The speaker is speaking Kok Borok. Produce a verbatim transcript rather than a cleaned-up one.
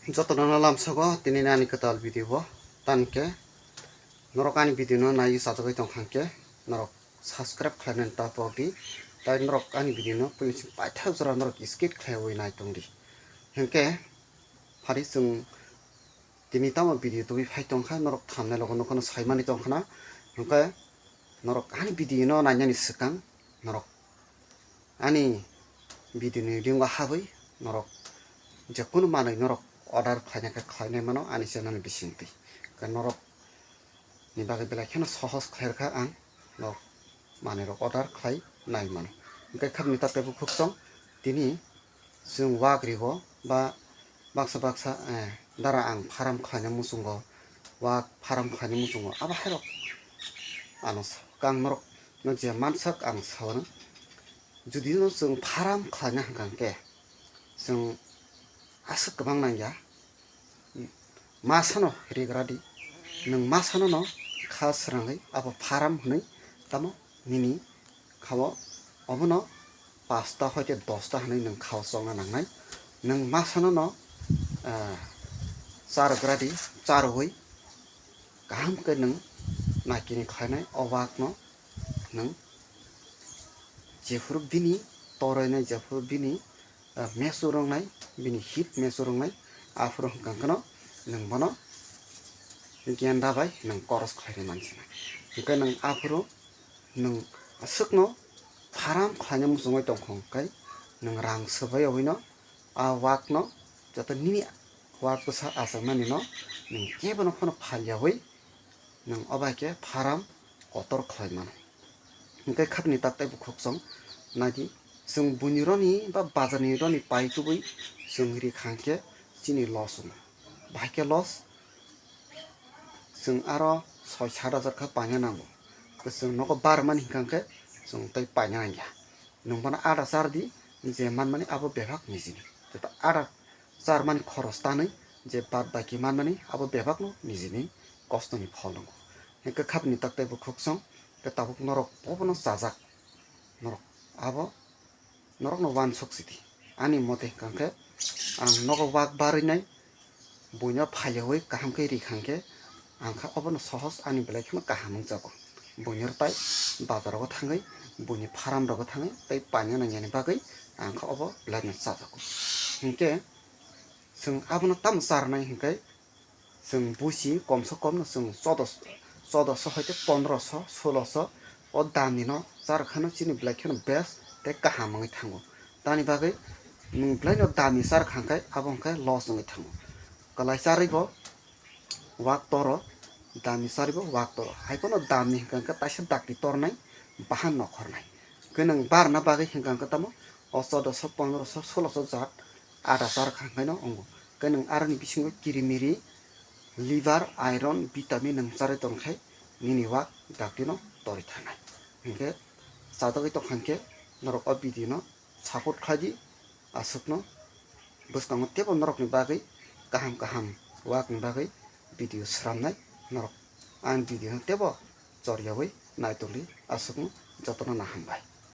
Jotono lamsogo tini ani kwtal video bo. Tankhe norok ani video no nai sajagwi tongkha khe norok subscribe khlainani ta pok di. Tai norok ani video no puising paithak jora norok skip khlaiwi nai tong di. Hinkhe phari chwng tini tamo video tubui phai tongkha, norok thamnail logo nokhono saimani tongkhana. Hinkhe norok ani video no nainani swkang norok ani video ni ringo habwi norok jekunu manwi norok order khlaina khe khlainai mano ani channel ni bisingtwi. Khe norok ni bagwi belai kheno sohos khlairwkha ang norok manwi rok order khlai nai mano. Hinkhe khapni ta teibo khukchong tini chwng wak rigo ba baksa baksa, eh, dara ang farm khlaina muchungo, wak farm khlaina muchungo abo hairok ano sa kang norok no je mansak ang saono. Judino chwng farm khlaina hwnkha khe chwng aswk kwbang nangya, masano rigra di, nwng masano no kha srangwi abo farm hwnwi tamo nini khao obono pasta hoite dosta hwnwi nwng khao chongna nangnai. Nwng masano no, ah, charwgra di, charwi kaham khe nwng nakini khlainai o wak no nwng jephuru bini torainai, jephuru bini, ah, mesu rongnai, bini hit mesu rongnai, aphuru hwnkha kheno nwng bono genda bai nwng koros khlainai mansinai. Hinkhe nwng aphuru nwng aswkno farm khlaina muchungwi tongkha hwnkhe nwng rang swbai yogwino a wakno joto nini wak bwsa achaknanino nwng kebono phano phalyawi nwng obai khe farm kotor khlai mano. Hinkhe khapni tak teibo khukchong naidi, chwng buini roni ba bazarni roni pai tubui chwng ri kha khe chini loss wngo. Bahai khe loss, chwng aro soi sat hajar khe paina nango. Chwng nogo barmani hinkha khe chwng tei paina nangya. Nwng bono ada char di, je manmani abo bebak nijini. Joto ada charmani khoros tanwi je bad baki manmani abo bebakno nijini kostoni phol wngo. Hinkhe khapni tak teibo khukchong khe tabuk norok bobono chajak. Norok abo norokno uansuk sidi. Ani mote hwnkha khe ang nogo wak barwinai buino phalyawi kaham khe ri kha khe ang kha obono sohos ani belai kheno kaham wngjago. Buino tai bazar rogo thangwi buini farm rogo thangwi tei paina nangyani bagwi ang kha obo belai no chajago. Hinkhe chwng abono tamo charnai hinkhe chwng buisi komso komno chwng chodo, chodoso hoite pondroso, suloso o damni no charwkhano chini belai kheno best tei kaham wngwi thango. Tamni bagwi nwng belai no damni charwkha khe abo hwnkhe loss wngwi thango. Kwlai charwi bo wak toro, damni charwi bo wak toro. Hai phano damni hwnkha khe taisa dakti tornai, bahan nokhornai. Hwnkhe nwng barna bagwi hwnkha khe tamo o chodoso, pondroso, suloso jat ada charwkha hwnkhe no wngo. Hwnkhe nwng aroni bisingo kirimiri, liver, iron, vitamin nwng charwi tongkhe nini wak dakti no torwi thanai. Hinkhe chajagwi tongkha hinkhe norok o video no support khlai di, aswkno bwskango teibo norokni bagwi kaham kaham wakni bagwi video sramnai norok ang video no teibo choriyawi naitokdi, aswkno jotono nahambai.